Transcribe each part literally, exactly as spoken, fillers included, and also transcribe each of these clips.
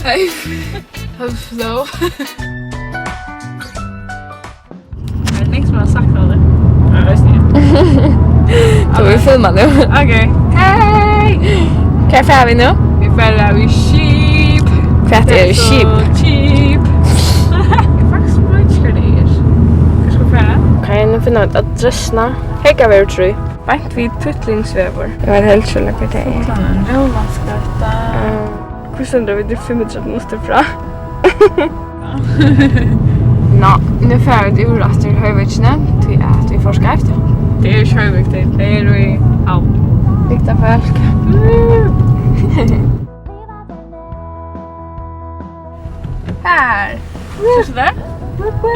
Hello. Er tað nógv sum hava sagt frá tær? Ja, veitst tú. Tá vit filma nú. Ok. Hey! Hvar fara vit nú? Vit fara við skip. Hvat er skip? Tað er so cheap. Eg faktiskt veit ikki, hvat tað er. Hvar skal vit fara? Kann eg nú finna út adressuna? Heykavegur trý. Beint við Tútlingsvegur. Eg veit helst ikki, hvar tað er. Fuglanum, Rólantsgøta. Um. Hvussu stendur, vit eru fimmogtretivu minuttir frá? Ná, nú fara vit úr aftur Hoyvíkini, tí at vit fóru skeivt. Tað er ikki Hoyvík, tað er, tað er í Havn. Bygdarfólk. Her. Sást tú tað?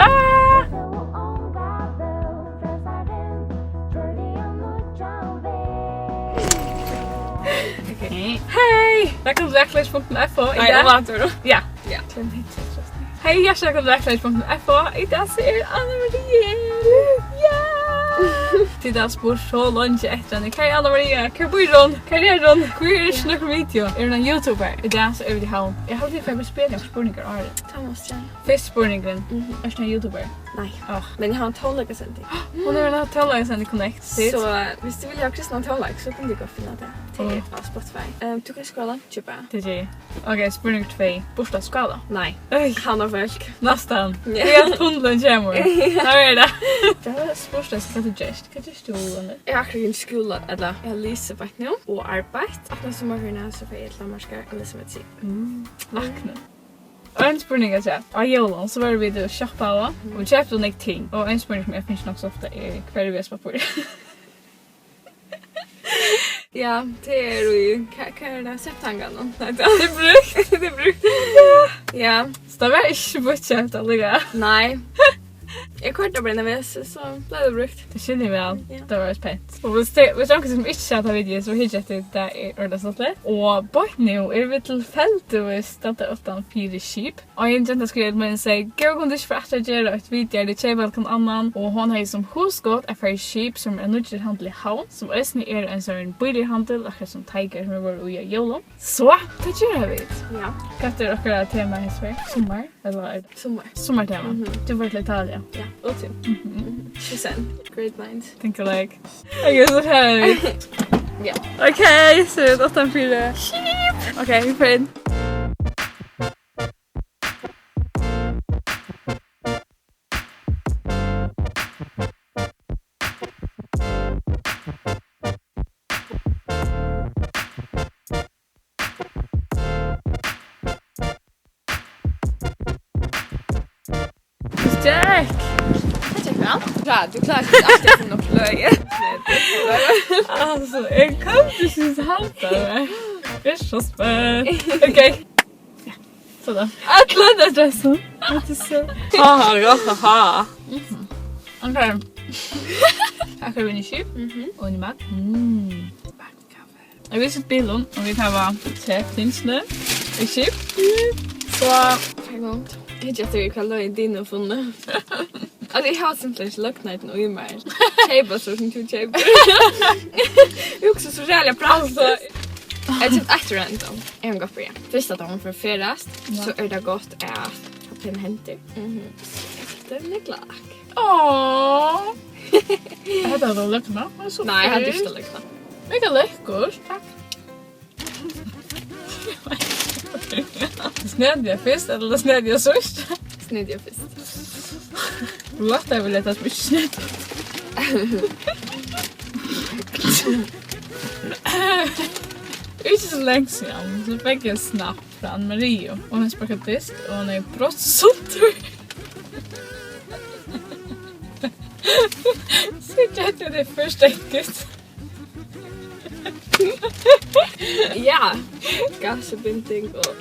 Ah! Ok. Hey! Vælkomin til Backflash punktum F O. Nei, dag, og aftur. Ja. Ja. Hey, hjartaliga vælkomin til Backflash punktum F O. Í dag so er Anna Maria. Ja! Tit hava spurt so leingi eftir henni. Hvar er Anna Maria? Hvar býr hon? Hvar er hon? Hví er ikki nøkur video? Er hon ein YouTuber? Í dag so eru vit í Havn. Eg haldi, eg fari at spyrja spurningar áðrenn. Thomas, ja. Fyrsti spurningurin. Mhm. Ert tú ein YouTuber? Nei. Áh. Men eg havi ein tónleikasending. Hon hevur ein tónleikasending, Connect. So, viss tú vilt hava kristnan tónleik, so kann tú gott finna tað. Tað er á Spotify. Ehm, tú kanst skrolla longri bara. Tað geri eg. Ok, spurningur tvey. Burturskála? Nei. Oj. Havnarfólk. Næstan. Ja. Ja, tunnilin kemur. Ja. Har er tað. Tað var spurt, hvat tú gert. Hvat gert tú, Anna? Eg havi akkurát gingið í skúla, ella eg havi lisið beint nú og arbeitt. Aftan á summarferiuna, so fari eg til Danmarkar og lesa medisin. Mm. Lækni. Ein spurning afturat. Á jólum, so vóru vit og shoppaðu og keyptu nógv ting. Og ein spurning sum eg fái nokk so ofta er, hvar er vesipappír? Ja, tað er í, hva, hvat er tað? Septanganum? Nei, tað er brúkt. Tað er brúkt. Ja. Ja. So tað var ikki mítt keypt allíkavæl. Nei. Eg koyrdi bara inn á vesi, so bleiv tað brúkt. Tað skilji eg væl. Ja. Tað var eisini pent. Og viss tað, viss onkur sum ikki sá ta video, so hyggja eftir, tað er ordiliga stuttligt. Og beint nú eru vit tilfeldigvis staddir uttan fyri skip. Og ein genta skrivar til mín og sigur: "Góði, kunnu tit ikki fara aftur at gera eitt video, har tit keypa til hvønn annan?" Og hon hevði sum hugskot at fara í skip, sum er ein nýggjur handil í Havn, sum eisini er ein sånn bíligur handil, akkurát sum Tiger, sum vit vóru í á jólum. So, tað gera vit. Ja. Hvat er okkara tema hesa ferð? Summar? Ella er tað summar? Summartema. Mhm. Tú fór til Italia. Ja, og tú. Mhm. Mhm. She said, great minds think alike. Ok, so fara vit. Ja. Ok, so er tað uttan fyri skip. Ok, vit fara inn. Hvussu gekk? Tað gekk væl. Ja, tú klárar ikki altíð at finna upp løgið. Altso, eg kann ikki halda meg. Eg eri so spent. Ok. Ja, sådan. Alla adressu. Hatta er so. Ha, ha, ha, ha, ha. Mhm. Ok. Her koyri vit inn í skip. Mhm. Og inn í mat. Mm. Vatn, kaffi. Eg vil sita í bilinum, og vit hava sett tingini í skip. So, hang on. Eg geti hvat løgini tíni funnu. Altso, eg havi simpelthen ikki løgnarheitin í mær. Keypa so sum tú keypir. Eg hugsi so ræðuliga praktiskt. Altso, eg keypti eitt random. Eg havi gott byrja. Fyrst at hon fer ferðast, ja, so er tað gott at hava pænar hendur. Mhm. Tað er glak. Áh. Hetta er tað løgna. Hon er so... Nei, hetta er ikki tað løgna. Mega lekkurt. Takk. Snetja fyrst, ella snetja síðst? Snetja fyrst. Tú lættar vel hetta sum ikki snetja. Ikki so langt síðan, so fekk eg ein snapp frá Anna Maria. Hon hevði sparkað dyst, og hon hevði brotið sundur. So gjørdi tað fyrst ekkert. Ja. Gasbinding og...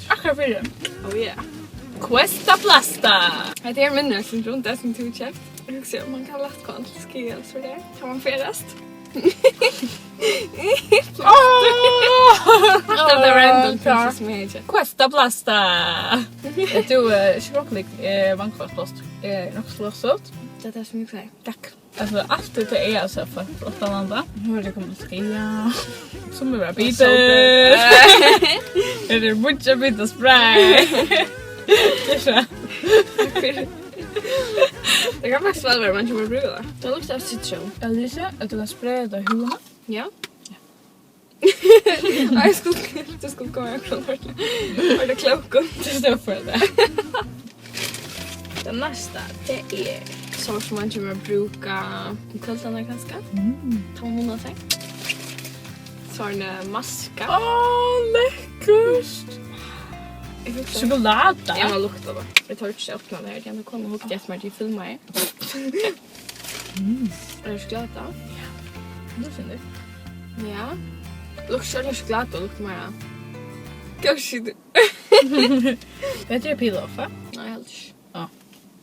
Akkurát fyri. Oh yeah. Questa Plasta. Hetta er minni enn rundt tað sum tú keypti. Eg hugsi, man kann lætt koma til skaða, so tað kann man ferðast. Áh! Hatta var random pizza sum eg hevði keypt. Questa Plasta. Ert tú, eh, ikki brokkoli, eh, mangfólksplástur? Eh, nokk so flott. Tað er tað sum eg sigi. Takk. Altso, altíð tað er, altso, fólk frá uttanlanda. Nú er tað komið til skaða. Sum er bara bitur. Her er mucha bitur spray. Tað er so. Takk fyri. Tað kann faktiskt væl vera, man kemur at brúka tað. Tað luktar av sitrón. Alicia, at tú kann spraya tað á húðina? Ja. Nei, eg skuldi, tú skuldi koma her frá Norge. Var tað klókt? Tað stóð fyri tað. Tað næsta, tað er so, sum man kemur at brúka um kvøldarnar kanska. Mm. Tá man munnar seg. So er ein maska. Á, lekkurt. Eg hugsi, sjokuláta. Eg má lukta tað. Eg tori ikki at opna tað her, tí at nú koma og hugsa eftir mær, tí eg filmi. Mm. Er tað sjokuláta? Ja. Tað er synd. Ja. Luktar ikki sjokuláta, luktar meira. Hvat er pillow, ha? Nei, eg haldi ikki. Á.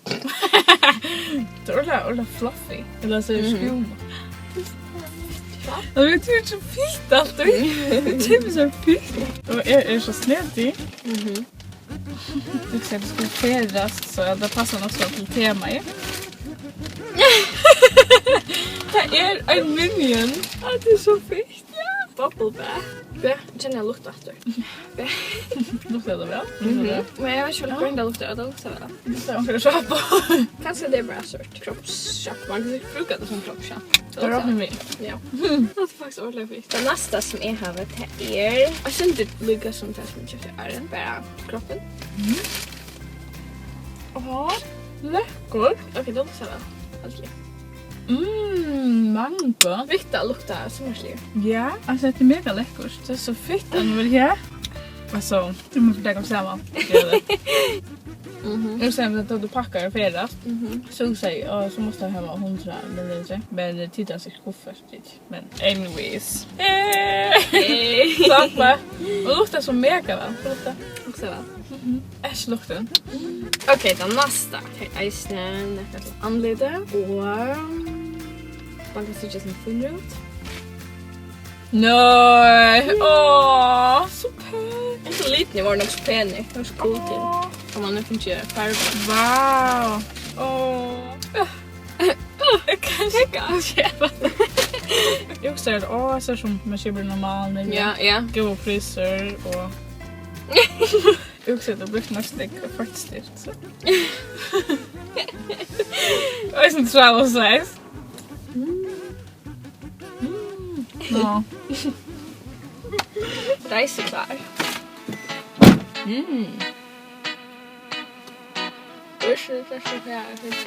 Tað er ordiliga, ordiliga fluffy. Ella so er skúm. Ja. Og vit eru so fitt altíð. Vit eru so fitt. Og eg eri so snedig. Mhm. Tú segði, at tú skuldi ferðast, so tað passar nokk so til temaið. Tað er ein minion. Á, tað er so fitt. Ja. Bubble bath. Ja, kenni eg lukta aftur. Luktar tað væl? Mhm. Men eg veit ikki, hvønn tað luktar, og tað luktar væl. Luktar onkur sápa. Kanska tað er bara sort kroppssjampo. Man kann sikkurt brúka tað sum kroppssjampo. Tað er okkum við. Ja. Tað er faktiskt ordiliga fitt. Tað næsta sum eg havi, tað er eitt sindur líka sum tað sum eg keypti í Áðrenn, bara kroppin. Mhm. Áh, lekkurt. Ok, tað luktar væl. Aldri. Mm, mango. Vitt tað luktar summarsligur. Ja, altso, tað er mega lekkurt. Tað er so fitt, at man vil, ja. Altso, tú mást taka saman. Mhm. Eg segði, at tá tú pakkar og ferðast, mhm, so segði eg, "Á, so mást tú hava hundrað millilitrar." Men, eh, tit hava sikkurt kuffert, tit. Men anyways. Hey! Hey! Takk, ma. Og luktar so mega væl. Luktar. Luktar væl. Mhm. Æsj, luktin. Ok, tað næsta. Tað er eisini nakað til andlitið. Og man kann síggja sum fínur út. Nei, áh, so pent. Altso, litirnir vóru nokk so penir. Tað var so cool til. Áh. Tá man hevur fingið farvu. Vá. Áh. Eg kann ikki geva tað. Eg hugsi, at, áh, eg sær sum man keypir normal, men ja, ja, góðir prísir og eg hugsi, at tað blívur nokk so nógv feitt, so. Eisini travel size. Mm. Mm. Ja. Reisiklárir. Mm.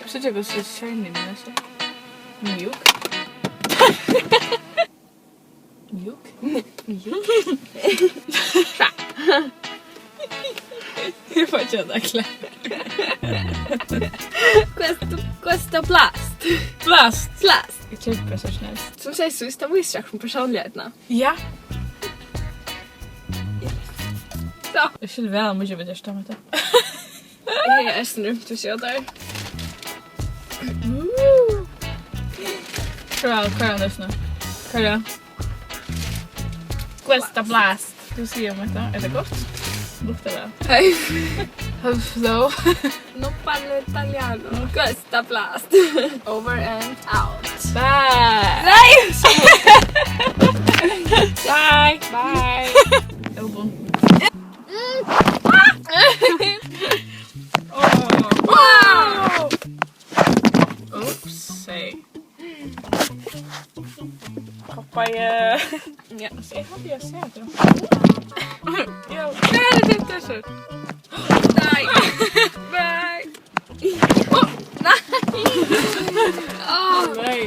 Síggja, hvussu shiny mín er, so. Mjúk. Mjúk. Mjúk. Eg fái ikki hana klappa. Questa, questa blast. Blast. Blast. Eg keypi bara so snart. Sum eg segði síðst, tað vísir okkum persónligheitina. Ja. So. Eg skilji væl, um ikki vit eru stammet. Eg eri eisini rúmt at sjóta har. Koyr á, koyr á, listen. Koyr á. Questa blast. Tú sigur um hetta. Er tað gott? Luktar væl. Hey. Hello. Non parlo italiano. Questa blast. Over and out. Bye. Nei! Bye. Bye. Elbow. Mm. Ah! Oh. Wow! Oops, hey. Papaya. Ja, so eg haldi, eg sá tað. Ja, tað er tað, tað er so. Nei. Nei. Åh, nei. Åh. Nei.